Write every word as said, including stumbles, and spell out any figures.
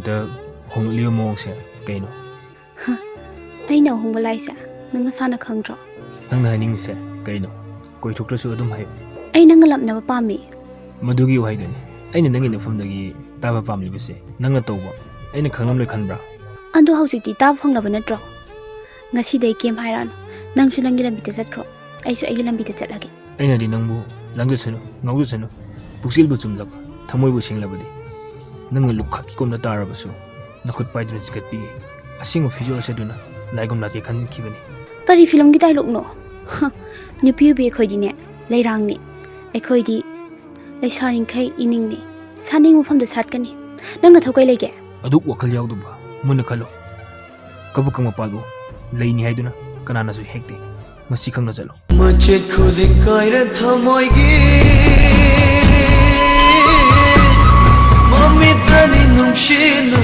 ꯇ ꯍꯣꯡꯂꯛꯂꯤꯕ ꯃꯑꯣꯡꯁꯦ ꯀꯩꯅꯣ? ꯑꯩꯅ ꯑꯍꯣꯡꯕ ꯂꯥꯛꯏꯁꯦ ꯅꯪ ꯅꯁꯥꯅ ꯈꯪꯗ꯭ꯔꯣ? ꯅꯪꯅ ꯍꯥꯏꯅꯤꯡꯉꯤꯁꯦ ꯀꯩꯅꯣ? ꯀꯣꯏꯊꯣꯛꯇ꯭ꯔꯁꯨ ꯑꯗꯨꯝ ꯍꯥꯏꯌꯨ꯫ ꯑꯩ ꯅꯪꯒ ꯂꯥꯞꯅꯕ ꯄꯥꯝꯃꯤ꯫ ꯃꯗꯨꯒꯤ ꯋꯥꯍꯩꯗꯨꯅꯤ ꯑꯩꯅ ꯅꯪꯒꯤ ꯅꯐꯝꯗꯒꯤ ꯇꯥꯕ ꯄꯥꯝꯂꯤꯕꯁꯦ꯫ ꯅꯪꯅ ꯇꯧꯕ ꯑꯩꯅ ꯈꯪꯂꯝꯂꯣꯏ ꯈꯟꯕ꯭ꯔꯥ? ꯑꯗꯣ ꯍꯧꯖꯤꯛꯇꯤ ꯇꯥꯕ ꯐꯪꯂꯕ ꯅꯠꯇ꯭ꯔꯣ? ꯉꯁꯤꯗꯩ ꯀꯩꯝ ꯍꯥꯏꯔꯛꯑꯅꯨ꯫ ꯅꯪꯁꯨ ꯅꯪꯒꯤ ꯂꯝꯕꯤꯗ ꯆꯠꯈ꯭ꯔꯣ, ꯑꯩꯁꯨ ꯑꯩꯒꯤ ꯂꯝꯕꯤꯗ ꯆꯠꯂꯒꯦ꯫ ꯑꯩꯅꯗꯤ ꯅꯪꯕꯨ ꯂꯥꯡꯖꯁꯅꯨ, ꯉꯥꯎꯖꯁꯅꯨ, ꯄꯨꯛꯆꯦꯜꯕꯨ ꯆꯨꯝꯂꯕ, ꯊꯃꯣꯏꯕꯨ ꯁꯦꯡꯂꯕꯗꯤ ꯅꯪꯅ ꯂꯨꯈꯥꯛꯀꯤ ꯀꯣꯝꯗ ꯇꯥꯔꯕꯁꯨ ꯅꯈꯨꯠ ꯄꯥꯏꯗꯨꯅ ꯆꯤꯡꯈꯠꯄꯤꯒꯦ꯫ ꯑꯁꯦꯡꯕ ꯐꯤꯖꯣꯜ ꯑꯁꯦꯠꯇꯨꯅ ꯂꯥꯏꯒꯨꯝ ꯂꯥꯛꯀꯦ ꯈꯟꯈꯤꯕꯅꯤ꯫ ꯀꯔꯤ ꯐꯤꯂꯝꯒꯤ ꯗꯥꯏꯂꯣꯛꯅꯣ? ꯍ, ꯅꯨꯄꯤ ꯑꯣꯏꯕꯤ ꯑꯩꯈꯣꯏꯗꯤꯅꯦ ꯂꯩꯔꯥꯡꯅꯤ꯫ ꯑꯩꯈꯣꯏꯗꯤ ꯂꯩꯁꯥꯔꯤꯡꯈꯩ ꯏꯅꯤꯡꯅꯤ꯫ ꯁꯥꯅꯤꯡ ꯃꯐꯝꯗ ꯁꯥꯠꯀꯅꯤ꯫ ꯅꯪ ꯅꯊꯧ ꯀꯩ ꯂꯩꯒꯦ? ꯑꯗꯨꯛ ꯋꯥꯈꯜ ꯌꯥꯎꯗꯕ ꯃꯨꯟꯅ ꯈꯜꯂꯣ꯫ ꯀꯕꯛ ꯀꯪꯕ ꯄꯥꯜꯕꯨ ꯂꯩꯅꯤ ꯍꯥꯏꯗꯨꯅ ꯀꯅꯥꯅꯁꯨ ꯍꯦꯛꯇꯦ꯫ ꯃꯁꯤ ꯈꯪꯅ ꯆꯠꯂꯣ꯫ ꯃꯆꯦꯠ ꯈꯨꯗꯤꯡ ꯀꯥꯏꯔ ꯊꯃꯣꯏꯒꯤ ꯃꯃꯤꯠꯇꯅꯤ ꯅꯨꯡꯁꯤꯅ